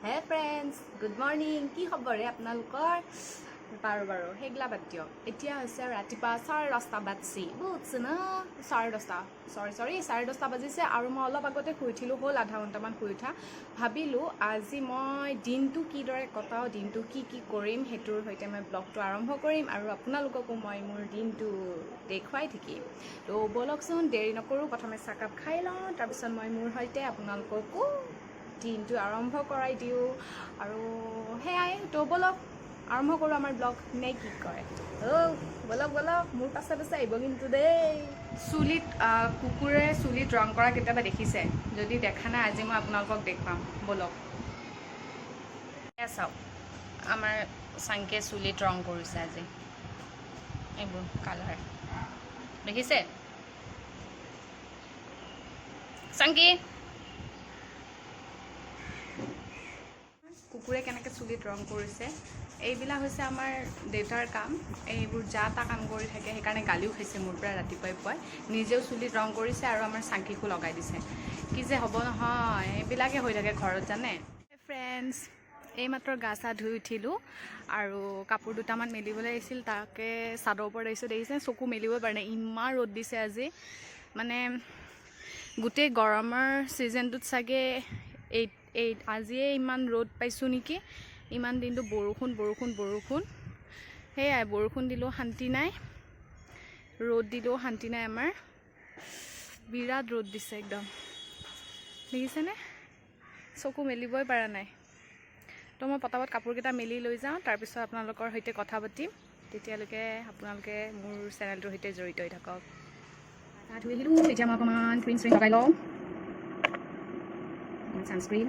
হে friends, good morning. কি খবৰ হে আপোনালোকৰ? বাৰু বাৰু, সেইগিলা বাদ দিয়ক। এতিয়া হৈছে ৰাতিপুৱা 10:30 বাজছি, বুজছে না? 10:30, চৰি চৰি, 10:30 বাজিছে। আৰু মই অলপ আগতে শুই উঠিলোঁ, হ'ল আধা ঘণ্টামান শুই উঠা। ভাবিলোঁ আজি মই দিনটো কিদৰে কটাওঁ, দিনটো কি কি কৰিম, সেইটোৰ সৈতে মই ব্লগটো আৰম্ভ কৰিম আৰু আপোনালোককো মই মোৰ দিনটো দেখুৱাই থাকিম। তো ব'লকচোন, দেৰি নকৰোঁ, প্ৰথমে চাহকাপ খাই লওঁ, তাৰপিছত মই মোৰ সৈতে আপোনালোককো দিনটো আৰম্ভ কৰাই দিওঁ। আৰু সেয়াই, তো ব'লক আৰম্ভ কৰোঁ আমাৰ ব্লগ, নে কি কয়? অ' ব'লক ব'লক, মোৰ পাছে পাছে আহিব কিন্তু দেই। চুলিত কুকুৰে চুলিত ৰং কৰা কেতিয়াবা দেখিছে? যদি দেখা নাই, আজি মই আপোনালোকক দেখুৱাম, ব'লক। এয়া চাওক, আমাৰ চাংকে চুলিত ৰং কৰিছে আজি, এইবোৰ কালাৰ দেখিছে। চাংকি, কুকুৰে কেনেকৈ চুলিত ৰং কৰিছে! এইবিলাক হৈছে আমাৰ দেউতাৰ কাম, এইবোৰ যা তা কাম কৰি থাকে। সেইকাৰণে গালিও খাইছে মোৰ পৰা ৰাতিপুৱাই পুৱাই। নিজেও চুলিত ৰং কৰিছে আৰু আমাৰ চাংকিকো লগাই দিছে। কি যে হ'ব নহয়, এইবিলাকে হৈ থাকে ঘৰত, জানে। ফ্ৰেণ্ডছ, এইমাত্ৰ গা চা ধুই উঠিলোঁ আৰু কাপোৰ দুটামান মেলিবলৈ আহিছিল, তাকে চাদৰ ওপৰত আহিছোঁ। দেখিছে, চকু মেলিবই পৰা নাই, ইমান ৰ'দ দিছে আজি। মানে গোটেই গৰমৰ ছিজনটোত চাগে এই এই আজিয়ে ইমান ৰ'দ পাইছোঁ নেকি। ইমান দিনটো বৰষুণ বৰষুণ বৰষুণ। সেয়াই, বৰষুণ দিলেও শান্তি নাই, ৰ'দ দিলেও শান্তি নাই আমাৰ। বিৰাট ৰ'দ দিছে একদম, দেখিছেনে? চকু মেলিবই পৰা নাই। তো মই পটাপট কাপোৰকেইটা মেলি লৈ যাওঁ, তাৰপিছত আপোনালোকৰ সৈতে কথা পাতিম। তেতিয়ালৈকে আপোনালোকে মোৰ চেনেলটোৰ সৈতে জড়িত হৈ থাকক। গা ধুই আহিলোঁ, এতিয়া মই অকণমান ক্ৰীম চ্ৰীম লগাই লওঁ, ছানস্ক্ৰীন।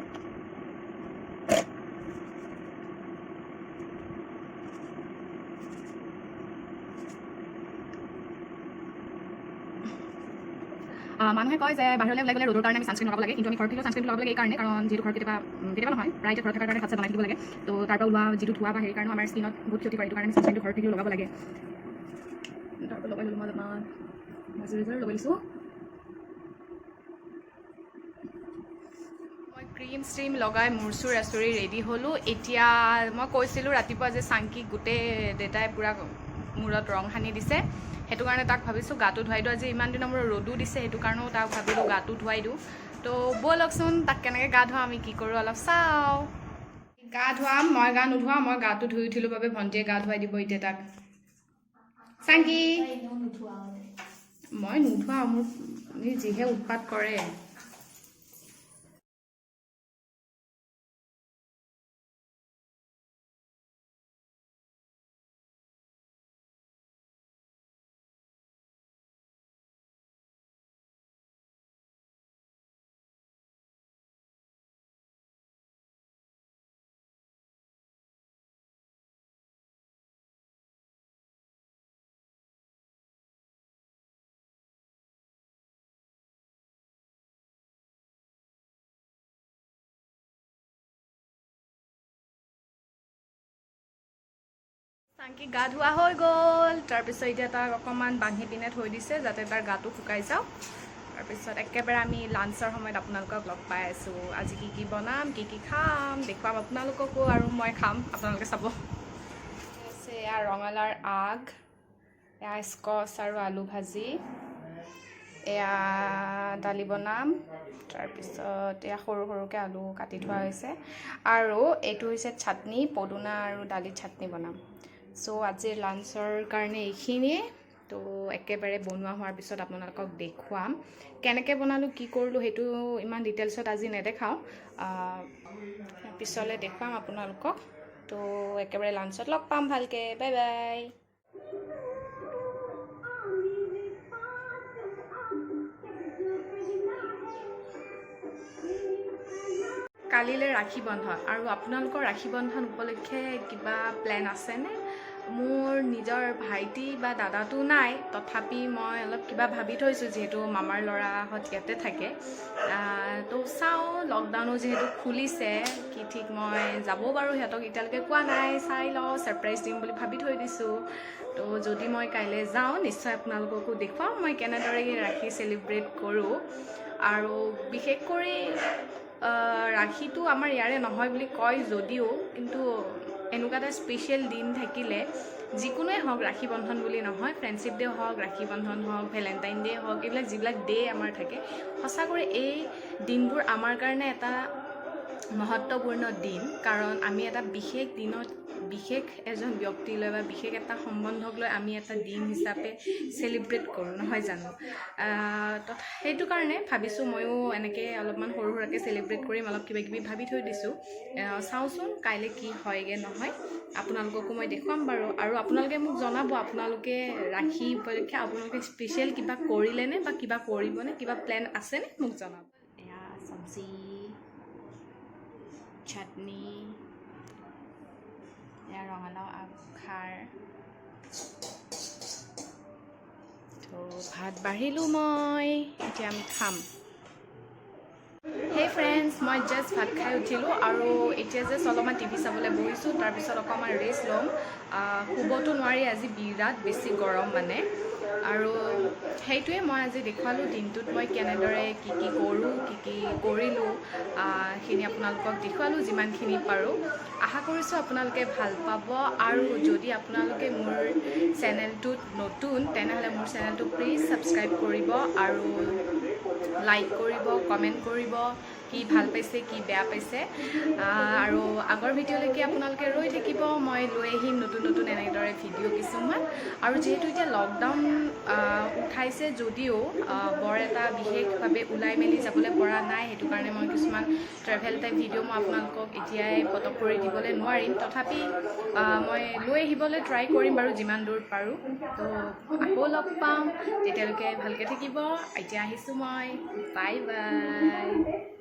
মানুহে কয় যে বাহিৰলৈ ওলাই গ'লে ৰ'দৰ কাৰণে আমি ছানস্ক্ৰীন লগাব লাগে, কিন্তু আমি ঘৰত থাকিলেও ছানস্ক্ৰীন লগাব লাগে। এই কাৰণে, কাৰণ যিহেতু ঘৰত কেতিয়াবা কেতিয়াবা নহয়, প্ৰায় ঘৰত থকাৰ কাৰণে ভাত চাত বনাই থাকিব লাগে। তো তাৰ পৰা ওলোৱা যিটো ধোঁৱা বা হেৰিৰ কাৰণেও আমাৰ স্কিনত বহুত ক্ষতি কৰে। সেইটো কাৰণে আমি ছানস্ক্ৰীনটো ঘৰত থাকিলেও লগাব লাগে। তাৰপৰা লগাই ল'লোঁ মই অলপমান মইশ্চাৰাইজাৰ লগাই লৈছোঁ। মই ক্ৰীম ষ্ট্ৰীম লগাই মূৰ চুৰ আঁচুৰি ৰেডি হ'লোঁ। এতিয়া মই কৈছিলোঁ ৰাতিপুৱা যে চাংকিক গোটেই দেউতাই পূৰা মূৰত ৰং সানি দিছে, সেইটো কাৰণে তাক ভাবিছোঁ গাটো ধুৱাই দিওঁ। আজি ইমান দিনৰ মূৰত ৰ'দো দিছে, সেইটো কাৰণেও তাক ভাবিলোঁ গাটো ধুৱাই দিওঁ। তো ব'লকচোন, তাক কেনেকৈ গা ধুৱাম, আমি কি কৰোঁ অলপ চাওঁ। গা ধুৱাম, মই গা নোধোৱাওঁ। মই গাটো ধুই উঠিলোঁ বাবে ভণ্টিয়ে গা ধুৱাই দিব এতিয়া তাক। চাংকি, মই নোধোৱাওঁ, মোৰ যিহে উৎপাত কৰে। চাংকি গা ধোৱা হৈ গ'ল। তাৰপিছত এতিয়া তাক অকণমান বান্ধি পিনে থৈ দিছে, যাতে তাৰ গাটো শুকাই যাওক। তাৰপিছত একেবাৰে আমি লাঞ্চৰ সময়ত আপোনালোকক লগ পাই আছোঁ। আজি কি কি বনাম, কি কি খাম দেখুৱাম আপোনালোককো আৰু মই খাম, আপোনালোকে চাব। আছে এয়া ৰঙালাওৰ আগ, এয়া স্কচ আৰু আলু ভাজি, এয়া দালি বনাম। তাৰপিছত এয়া সৰু সৰুকৈ আলু কাটি থোৱা হৈছে আৰু এইটো হৈছে চাটনি, পদুনা আৰু দালিৰ চাটনি বনাম। চ' আজিৰ লাঞ্চৰ কাৰণে এইখিনিয়ে। তো একেবাৰে বনোৱা হোৱাৰ পিছত আপোনালোকক দেখুৱাম কেনেকৈ বনালোঁ, কি কৰিলোঁ, সেইটো ইমান ডিটেইলছত আজি নেদেখাওঁ, পিছলৈ দেখুৱাম আপোনালোকক। তো একেবাৰে লাঞ্চত লগ পাম ভালকৈ। Bye bye. কালিলৈ ৰাখী বন্ধন, আৰু আপোনালোকৰ ৰাখী বন্ধন উপলক্ষে কিবা প্লেন আছেনে? মোৰ নিজৰ ভাইটি বা দাদাটো নাই, তথাপি মই অলপ কিবা ভাবি থৈছোঁ, যিহেতু মামাৰ ল'ৰাহঁত ইয়াতে থাকে। তো চাওঁ, লকডাউনো যিহেতু খুলিছে, কি ঠিক মই যাবও পাৰোঁ। সিহঁতক এতিয়ালৈকে কোৱা নাই, চাই লওঁ, ছাৰপ্ৰাইজ দিম বুলি ভাবি থৈ দিছোঁ। তো যদি মই কাইলৈ যাওঁ, নিশ্চয় আপোনালোককো দেখুৱাম মই কেনেদৰে ৰাখী চেলিব্ৰেট কৰোঁ। আৰু বিশেষ কৰি ৰাখীটো আমাৰ ইয়াৰে নহয় বুলি কয় যদিও, কিন্তু এনেকুৱা এটা স্পেচিয়েল দিন থাকিলে, যিকোনোৱে হওক, ৰাখী বন্ধন বুলি নহয়, ফ্ৰেণ্ডশ্বিপ ডে হওক, ৰাখী বন্ধন হওক, ভেলেণ্টাইন ডে হওক, এইবিলাক যিবিলাক ডে আমাৰ থাকে, সঁচাকৈ এই দিনবোৰ আমাৰ কাৰণে এটা মহত্বপূৰ্ণ দিন। কাৰণ আমি এটা বিশেষ দিনত বিশেষ এজন ব্যক্তিলৈ বা বিশেষ এটা সম্বন্ধক লৈ আমি এটা দিন হিচাপে চেলিব্ৰেট কৰোঁ, নহয় জানো? তথা সেইটো কাৰণে ভাবিছোঁ ময়ো এনেকৈ অলপমান সৰু সুৰাকৈ চেলিব্ৰেট কৰিম। অলপ কিবা কিবি ভাবি থৈ দিছোঁ। চাওঁচোন কাইলৈ কি হয়গৈ নহয়। আপোনালোককো মই দেখুৱাম বাৰু। আৰু আপোনালোকে মোক জনাব, আপোনালোকে ৰাখী উপলক্ষে আপোনালোকে স্পেচিয়েল কিবা কৰিলেনে বা কিবা কৰিবনে, কিবা প্লেন আছেনে, মোক জনাব। এয়া চব্জি, চাটনি, এয়া ৰঙালাও আগ খাৰ। তো ভাত বাঢ়িলোঁ মই, এতিয়া আমি খাম। হেই ফ্ৰেণ্ডছ, মই জাষ্ট ভাত খাই উঠিলোঁ আৰু এতিয়া জাষ্ট অলপমান টিভি চাবলৈ বহিছোঁ। তাৰপিছত অকণমান ৰেষ্ট ল'ম। শুবতো নোৱাৰি, আজি বিৰাট বেছি গৰম মানে। আৰু সেইটোৱে মই আজি দেখুৱালোঁ, দিনটোত মই কেনেদৰে কি কি কৰোঁ, কি কি কৰিলোঁ, সেইখিনি আপোনালোকক দেখুৱালোঁ যিমানখিনি পাৰোঁ। আশা কৰিছোঁ আপোনালোকে ভাল পাব। আৰু যদি আপোনালোকে মোৰ চেনেলটোত নতুন, তেনেহ'লে মোৰ চেনেলটো প্লিজ ছাবস্ক্ৰাইব কৰিব আৰু লাইক কৰিব, কমেণ্ট কৰিব কি ভাল পাইছে, কি বেয়া পাইছে। আৰু আগৰ ভিডিঅ'লৈকে আপোনালোকে ৰৈ থাকিব, মই লৈ আহিম নতুন নতুন এনেদৰে ভিডিঅ' কিছুমান। আৰু যিহেতু এতিয়া লকডাউন উঠাইছে যদিও বৰ এটা বিশেষভাৱে ওলাই মেলি যাবলৈ পৰা নাই, সেইটো কাৰণে মই কিছুমান ট্ৰেভেল টাইপ ভিডিঅ' মই আপোনালোকক এতিয়াই পটক কৰি দিবলৈ নোৱাৰিম। তথাপি মই লৈ আহিবলৈ ট্ৰাই কৰিম বাৰু যিমান দূৰ পাৰোঁ। তো আকৌ লগ পাম, তেতিয়ালৈকে ভালকৈ থাকিব। এতিয়া আহিছোঁ মই, বাই বাই।